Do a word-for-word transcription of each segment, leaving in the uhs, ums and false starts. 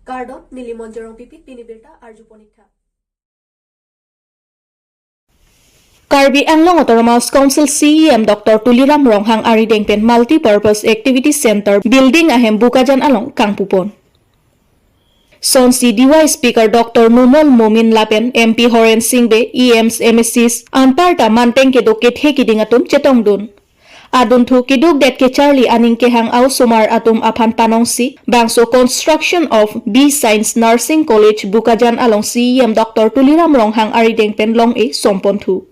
Kardom, neli Monjorong Pipit, pini birta arjupon ik tha. Karbi Anglong Autonomous Council C E M Doctor Tuliram Ronghang arideng pen Multipurpose Activity Center building ahem Bokajan along kangpupon. Sonsi D Y speaker Doctor Numal Momin lapen M P Horen Sing Bey, E Ms, M A Cs, anparta manteng kedo kethe kiding atum chetongdun. Adunthu keduk det kecharli aning kehang a-osomar atum aphan panongsi bangso construction of B Science Nursing College Bokajan along C E M Doctor Tuliram Ronghang arideng pen long-e somponthu.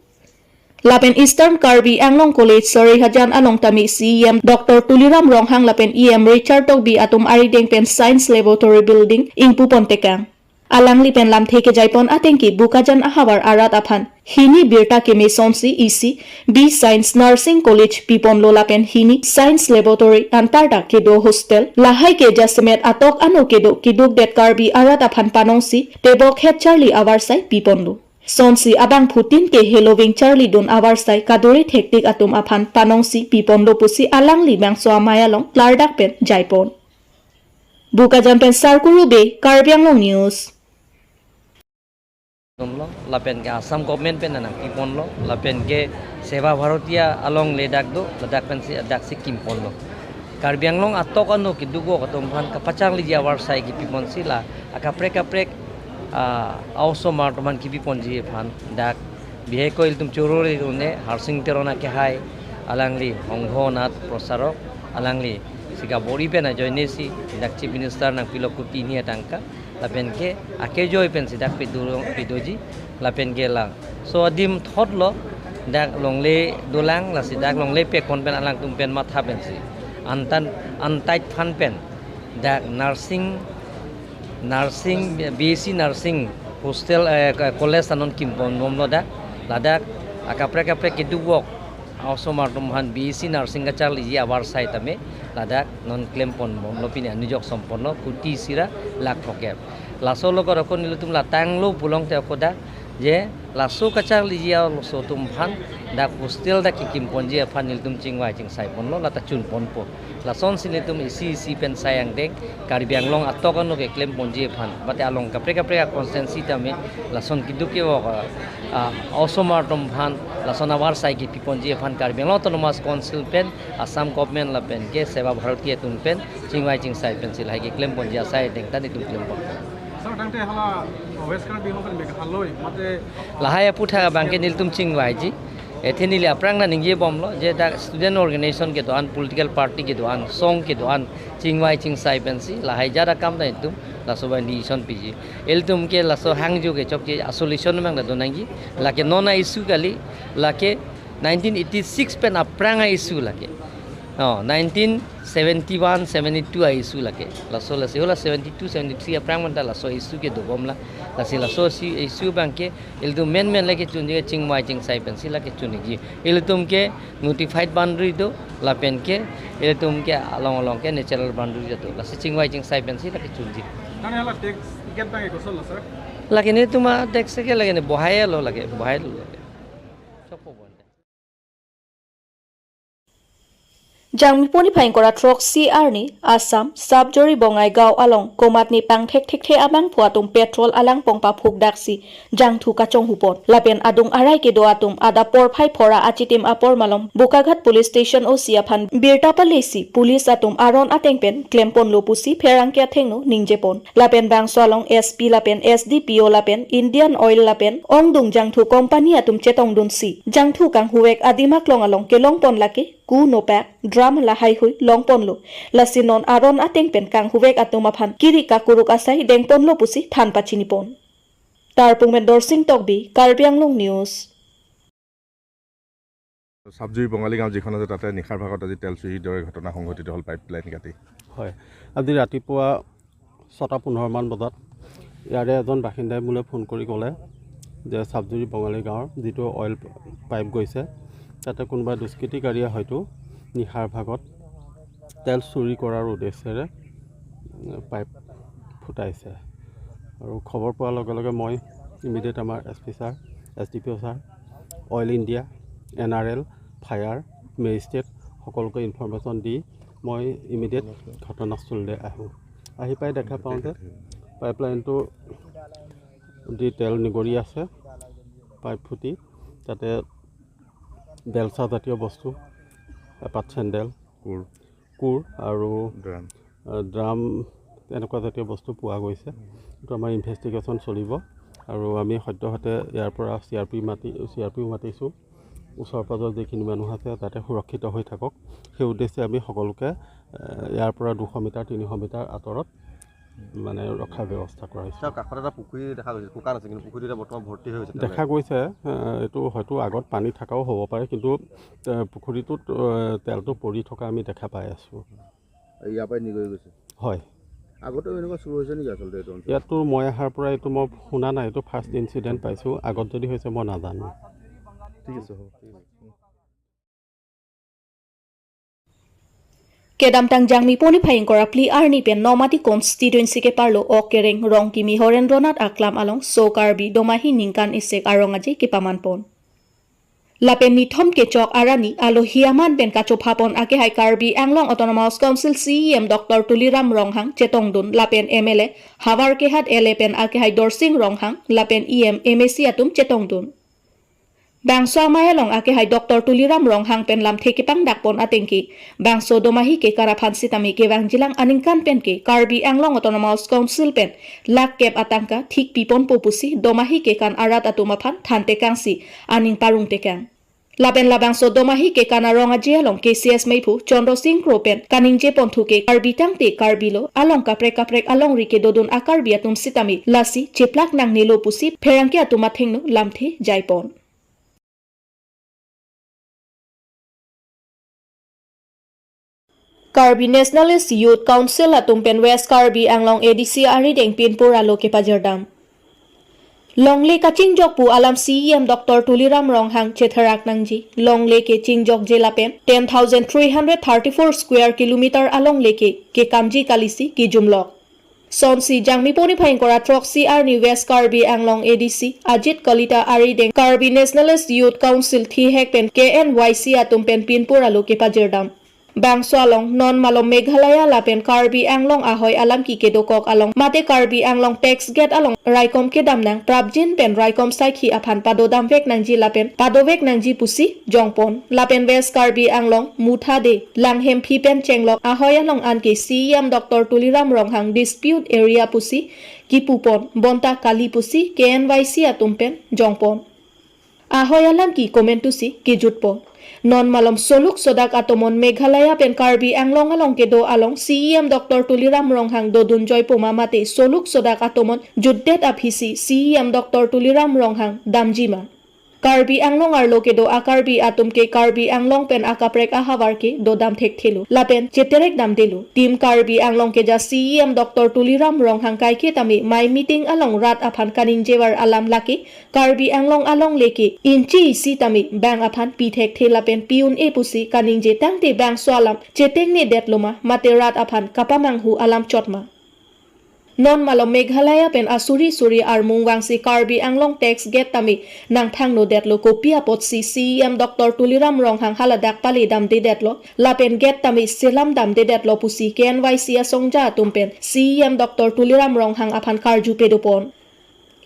Lapen Eastern Karbi Anglong College Sarihajan along tame C E M Doctor Tuliram Ronghang lapen E M Richard Tokbi atum arideng pen Science Laboratory Building ingpupon tekang. Alangli pen lamthe kejaipon atengke Bokajan ahavar arat aphan hini birta kemesonsi isi B Science Nursing College piponlo lapen hini Science Laboratory anparta kedo hostel lahai ke jasemet atok ano kedo keduk det Karbi arat aphan panongsi tebok het charli avarsai piponlo. Sonsi abangphutin ke heloving charlidun avarsai kadure thektik atum aphan panongsi piponlo pusi alangli bangso amei along klardak pen jaipon. Bokajan pen Sarkuru Bey, Karbi Anglong News. Lapen ke Assam government pen nangpiponlo, lapen ke Seva Bharati along le dak do, ladak pensi dak si kimponlo. Karbi Anglong atok ano keduk atum aphan kapacharliji avarsai kipiponsi la akaprek kaprek, ah, a-osomar atum aphan kipiponji aphan dak bihek ko ilitum choro le une Harsing Teron akehai alangli Hongho Nath Prosarok alangli si kabor-i pen ajoine si dak Chief Minister nangpilo kuti hini atangka lapen ke akejoi pensi dak pido, pidoji lapen ke lang. So adim thotlo dak longle dolang lasi dak longle pekon pen alangtum pen matha pensi antan antait phan pen dak nursing, nursing, B S C nursing hostel, eh, college anon kimponbomlo dak, ladak akaprek kaprek keduk a-osomar atum aphan B S C nursing kacharliji avarsai tame ladak non klemponbomlo pini anujok sompono kuti sira lakh thokep. Laso lo korokon ilitum latanglo pulongte okoda je laso kacharliji a-oso atum aphan dak hostel dak kekimponji aphan ilitum chingvai chingsaiponlo lata chunponpo. Lasonsi nelitum isi isi pen sai angdeng Karbi Anglong atok ano keklemponji aphan, bate along kaprek kaprek a-constituency tame lason keduk ke, ah, ah, osomar atum aphan lason avarsai kepiponji aphan Karbi Anglong Autonomous Council pen Assam government lapen ke Seva Bharati atum pen chingvai chingsai pensi lahai keklemponji asai dengtan itum klempon. Sir, tangte hala West Karbi Anglong pen Meghalaya mate lahai aputhak abangke nelitum chingvaiji. Ethe neli aphrang ta ningjebomlo je dak student organization kedo-an, political party kedo-an, song kedo-an chingvai chingsai pensi lahai jat akam ta itum laso abang decision piji. Ilitum ke laso hangjo kechok ke isolation abang ta donangji. Lake non a-issue kali, lake nineteen eighty-six pen aphrang a-issue lake. Oh, nineteen seventy-one, seventy-two a-issue lake. Laso lasi hala seventy-two, seventy-three aphrang anta laso issue kedobomlo. Lasi laso si issue abangke ilitum menmen lake chunji ke chingvai chingsai pensi lake chuniji. Ilitum ke notified boundary do lapen ke ilitum ke along along ke natural boundary do. Lasi chingvai chingsai pensi lake chunji. Nang hala tax ticket abang ekosol lo, sir? Lake nelitum a-tax ke lake ne bohailo lake, bohailo lake. Chokpo bonta. Jangmi puni phai ingkoi ra throk si arni Assam, Sapjori Bongaigaon along komatne pangthek thekthe abangphu atum petrol alangpong paphukdaksi jangthu kachonghupon. Lapen adung arai kedo atum adap porphai phora achitim apor malom Bokaghat Police Station O C aphan birta palesi police atum aron ateng pen klemponlo pusi pherangke athengno ningjepon. Lapen bangso along S P lapen S D P O lapen Indian Oil lapen ongdung jangthu company atum chetongdunsi jangthu kanghuvek adim aklong along kelongpon lake ku nopak, drum lahaihui longponlo. Lasi non aron ateng pen kanghuvek atum aphan kiri kakuruk asai dengponlo pusi than pachinipon. Tarpung pen Dorsing Tokbi, Karbi Anglong News. চাবজুৰি বঙালী গাঁও যিখন আছে, তাতে নিশাৰ ভাগত আজি তেল চুৰিৰ দৰে ঘটনা সংঘটিত হ'ল, পাইপলাইন কাটি। হয়, আজি ৰাতিপুৱা ছটা পোন্ধৰ মান বজাত ইয়াৰে এজন বাসিন্দাই মোলৈ ফোন কৰি ক'লে যে চাবজুৰি বঙালী গাঁৱৰ যিটো অইল পাইপ গৈছে, তাতে কোনোবা দুষ্কৃতিকাৰীয়ে হয়তো নিশাৰ ভাগত তেল চুৰি কৰাৰ উদ্দেশ্যেৰে, উম, পাইপ ফুটাইছে। আৰু খবৰ পোৱাৰ লগে লগে মই ইমিডিয়েট আমাৰ S P sir, S D P O' sir, oil India, N R L, fire, magistrate সকলোকে ইনফৰমেশ্যন দি মই ইমিডিয়েট ঘটনাস্থলীলৈ আহোঁ। আহি পাই দেখা পাওঁ যে পাইপলাইনটো দি তেল নিগৰি আছে, পাইপ ফুটি তাতে বেলচা জাতীয় বস্তু, এপাত চেণ্ডেল, কোৰ। কোৰ আৰু ড্ৰাম। আহ, ড্ৰাম, এনেকুৱা জাতীয় বস্তু পোৱা গৈছে। এইটো আমাৰ ইনভেষ্টিগেশ্যন চলিব আৰু আমি সদ্যহতে ইয়াৰ পৰা চি আৰ পি মাতি, চি আৰ পিও মাতিছোঁ। ওচৰ পাজৰ যিখিনি মানুহ আছে তাতে সুৰক্ষিত হৈ থাকক, সেই উদ্দেশ্যে আমি সকলোকে, আহ, ইয়াৰ পৰা দুশ মিটাৰ, তিনিশ মিটাৰ আঁতৰত মানে ৰখাৰ ব্যৱস্থা কৰা হৈছে। ছাৰ, কাষত এটা পুখুৰী দেখা গৈছে, শুকান আছে, কিন্তু পুখুৰীটো এতিয়া বৰ্তমান ভৰ্তি হৈ গৈছে তেলে। দেখা গৈছে, আহ, এইটো হয়তো আগত পানী থকাও হ'ব পাৰে, কিন্তু, আহ, পুখুৰীটোত, আহ, তেলটো পৰি থকা আমি দেখা পাই আছোঁ। ইয়াৰ পৰাই নিগৰি গৈছে। হয়। আগতেও এনেকুৱা চুৰ হৈছে নেকি আচলতে এইটো অঞ্চলত? ইয়াততো মই অহাৰ পৰা এইটো মই শুনা নাই, এইটো ফাৰ্ষ্ট ইনচিডেণ্ট পাইছোঁ। আগত যদি হৈছে মই নাজানো। ঠিক আছে, হ'ব। Kedamtang Jangmi poni phai ingkoi ra phli arni pen Nomati constituency keparlo Okereng Rongkimi Horendranath Aklam along So Karbi Domahi ningkan isi arong aje kepaman pon. Lapen nithom kechok arni alohi aman pen kachopha pon akehai Karbi Anglong Autonomous Council C E M Doctor Tuliram Ronghang chetongdun lapen M L A Havar Kehat L A pen akehai Dorsing Ronghang lapen E M, M A C atum chetongdun. Bangso amei along akehai Doctor Tuliram Ronghang pen lamthe kepangdak pon atengke, bangso Domahi kekan aphan sitame kevangjilang aningkan pen ke Karbi Anglong Autonomous Council pen lakh kep atangka thik pi ponpo pusi Domahi kekan arat atum aphan than tekangsi aning parong tekang. Lapen labangso Domahi kekan arong aje along K C S meiphu Chandra Singh Kro pen kaningje ponthu ke Karbi tangte Karbi lo, along kaprek kaprek alongri kedodun a-Karbi atum sitame lasi cheplak nangnelo pusi pherangke atum athengno lamthe jai pon. Karbi Nationalist Youth Council atum pen West Karbi Anglong A D C arideng pinpur alo kepajirdam. Longle kachingjok pu alam C E M Doctor Tuliram Ronghang chetherak nangji. Longle kechingjokje lapen ten thousand three hundred thirty-four square kilometer alongle ke kekamji kalisi kijumlok. Sonsi Jangmi poni phai ingkoi ra throksi arni West Karbi Anglong A D C Ajit Kalita arideng Karbi Nationalist Youth Council thihek pen K N Y C atum pen pinpur alo kepajirdam. Bangso along non malom Meghalaya lapen Karbi Anglong ahoi alam ke kedokok along mate Karbi Anglong tax gate along raikom kedam nang prapjin pen raikom saikhi aphan padodam vek nangji lapen padovek nangji pusi jongpon. Lapen West Karbi Anglong, Muthade, Langhemphi pen chenglok ahoi along anke C E M Doctor Tuliram Ronghang dispute area pusi kipupon, bonta kali pusi K N Y C atum pen jongpon. Ahoi alam ke komentusi kijutpon. Non malom soluk sodak atomon Meghalaya pen Karbi Anglong along kedo along C E M Doctor Tuliram Ronghang dodun joipo ma mate soluk sodak atomon jutdet aphisi C E M Doctor Tuliram Ronghang damji ma. Karbi Anglong arlo kedo a-Karbi atum ke Karbi Anglong pen akaprek ahavar ke dodam thekthelo lapen cheterek damdelo. Team Karbi Anglong keja C E M Doctor Tuliram Ronghang kaike tame mei meeting along rat aphan kaningjevar alam lake Karbi Anglong alongle ke inchi isi tame bang aphan pi thekthe lapen pi un-e pusi kaningje tangte bangso alam chetengnedetlo ma mate rat aphan kapamanghu alam chot ma. Non malom Meghalaya pen asuri suri armung vangsi Karbi Anglong tax gate tame nangthangnodetlo, kopi apotsi C E M Doctor Tuliram Ronghang haladak pale damdedetlo lapen gate tame selam damdedetlo pusi K N Y C asongja atum pen C E M Doctor Tuliram Ronghang aphan karju pedopon.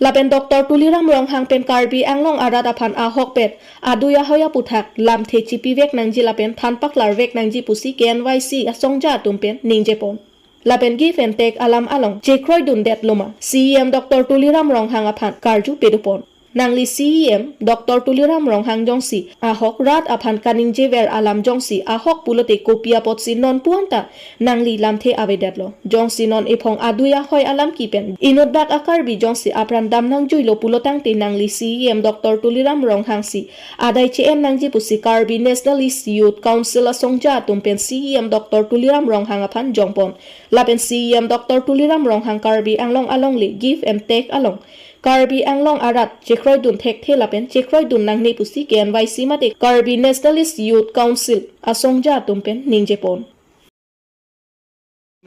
Lapen Doctor Tuliram Ronghang pen Karbi Anglong arat aphan ahok pen adui ahoi aputhak lamthe chipivek nangji lapen than paklarvek nangji pusi K N Y C asongja atum pen ningjepon. Lapen give and take alam along chekroidundetlo ma C E M Doctor Tuliram Ronghang aphan karju pedopon. Nangli C E M Doctor Tuliram Ronghang jongsi ahok rat aphan kaningjever alam jongsi ahok pulote kopi apotsi non puanta nangli lamthe avedetlo. Jongsi non ephong adui ahoi alam ke pen inutbak a-Karbi jongsi apran dam nangjuilo pulotangte nangli C E M Doctor Tuliram Ronghang si adai che-en nangji pusi Karbi Nationalist Youth Council asongja atum pen C E M Doctor Tuliram Ronghang aphan jongpon. Lapen C E M Doctor Tuliram Ronghang Karbi Anglong alongle give and take along Karbi Anglong arat chekroidun thekthe lapen chekroidun nangne pusi K N Y C mate Karbi Nationalist Youth Council asongja atum pen ningjepon.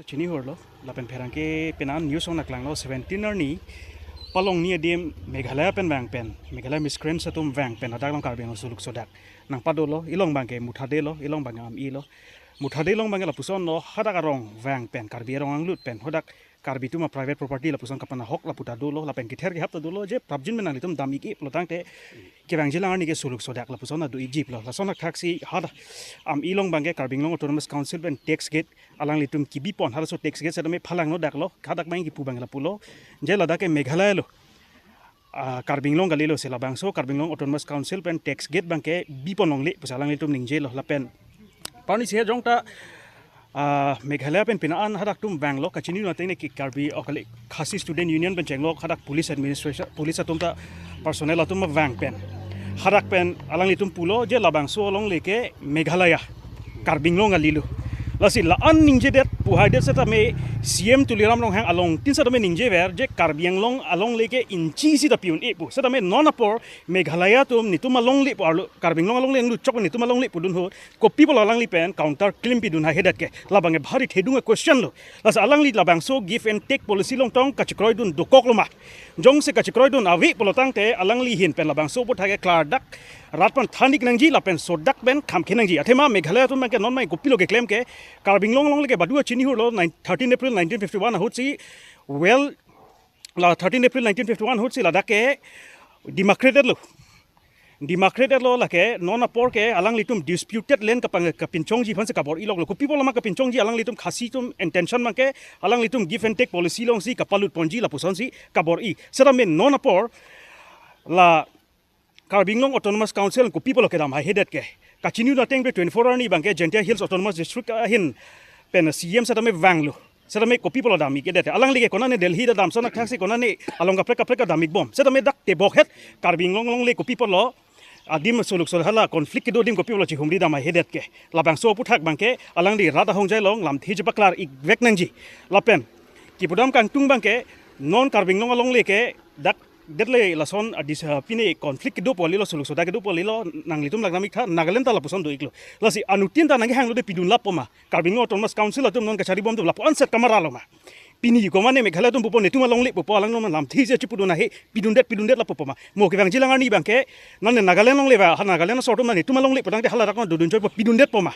Chini horlo, lapen pherangke penan news ong naklanglo, seventeen arni Palongni adim Meghalaya pen vang pen, Meghalaya miscreants atum vang pen, adak along Karbi Anglong suluk sodak nangpadolo, ilong abangke Muthade lo, ilong abangke Am-i lo. Muthade along abangke lapusonlo, hadak arong vang pen, Karbi arong anglut pen, hadak Karbi atum a private property lapuson kapanahok lapu ta dolo, lapen kether kehap ta dolo, je prapjin pen nanglitum dam ik-e pulo tangte, kevangji alang arni ke suluk sodak lapuson adu ikji pulo. Lason athaksi hadak Amei along abangke Karbi Anglong Autonomous Council pen tax gate alanglitum kebipon, halaso tax gate setame phalangno daklo, hadak abang kipu abang lapulo, je ladak ke Meghalaya lo, ah, Karbi Anglong kalilo, si labangso Karbi Anglong Autonomous Council pen tax gate abangke bipon longle pusi alanglitum ningjelo lapen. Parni si jongta, ah, Meghalaya pen pini an hadak atum vanglo, kachini nang ateng ne ke Karbi, oh, kali, Khasi Student Union pen chenglok hadak police administration, police atum ta personnel atum vang pen, hadak pen alanglitum pulo je labangso alongle ke Meghalaya, Karbi Anglong kalilo. Lasi la-an ningjedet pu haidet setame C M Tuliram Ronghang alongtin setame ningjever je Karbi Anglong alongle ke inchi isi ta pi un-e pu. Setame non apor Meghalaya atum netum alongle pu arlo, Karbi Anglong alongle anglut chok netum alongle pudun ahut, kopi pulo alangli pen counter claim pidun haihedet ke? Labang ke bhari thedung a question lo. Lasi alangli labangso give and take policy along tong kachekroidun dokoklo ma? Jongsi kachekroidun ave pulo tangte alangli ahin pen labangso aputhak ke klardak rat aphan than ik nangji lapen sodak pen kham khe nangji. Athema Meghalaya atum abangke non mai kopi lo keklem ke, Karbi Anglong alongle ke badu a chinihurlo, nine, thirteen April nineteen fifty-one ahutsi, well, la thirteen April nineteen fifty-one ahutsi ladak ke demarcated lo. Demarcated lo, lake non apor ke alanglitum disputed land kapang, kapinchongji aphansi kabor-i loklo. Kopi pulo ma kapinchongji, alanglitum Khasi atum intention abangke alanglitum give and take policy alongsi kapalut ponji lapusonsi kabor-i. Setame non apor la Karbi Anglong Autonomous Council kopi pulo kedam haihedet ke? Kachini nang ateng pen twenty-four arni abangke Jaintia Hills Autonomous District ahin pen C M setame vanglo. Setame kopi pulo dam ikjedet? Alangli ke konane Delhi ta dam, lason athaksi konane along kaprek kaprek ta dam ikbom? Setame dak tebokhet Karbi Anglong alongle kopi pulo adim suluk sol hala conflict kedo adim kopi pulo chihumri dam haihedet ke? Labangso aputhak abangke alangli rat ahongjai along lamthe chepaklar ikvek nangji. Lapen kipu dam kangtung abangke non Karbi Anglong alongle ke dak detle lason adis, ah, pine conflict kedo pu kalilo, suluk sodak kedo pu kalilo, nanglitum lak dam iktha, Nagaland ta lapuson do iklo. Lasi anuttin ta nangkehanglo de pidun lapo ma? Karbi Anglong Autonomous Council atum non kacharibom atum lapu-an set kamaralo ma? Pini komane Meghalaya atum pupo netum alongle pupo, alang non lamthe isi chipudun ahe, pidundet pidundet lapupo ma? Mo kevangji alang arni abangke, nane Nagaland alongle ba, ha Nagaland asor atum nane netum alongle pu tangte hala rak non dodun choi pu pidundetpo ma?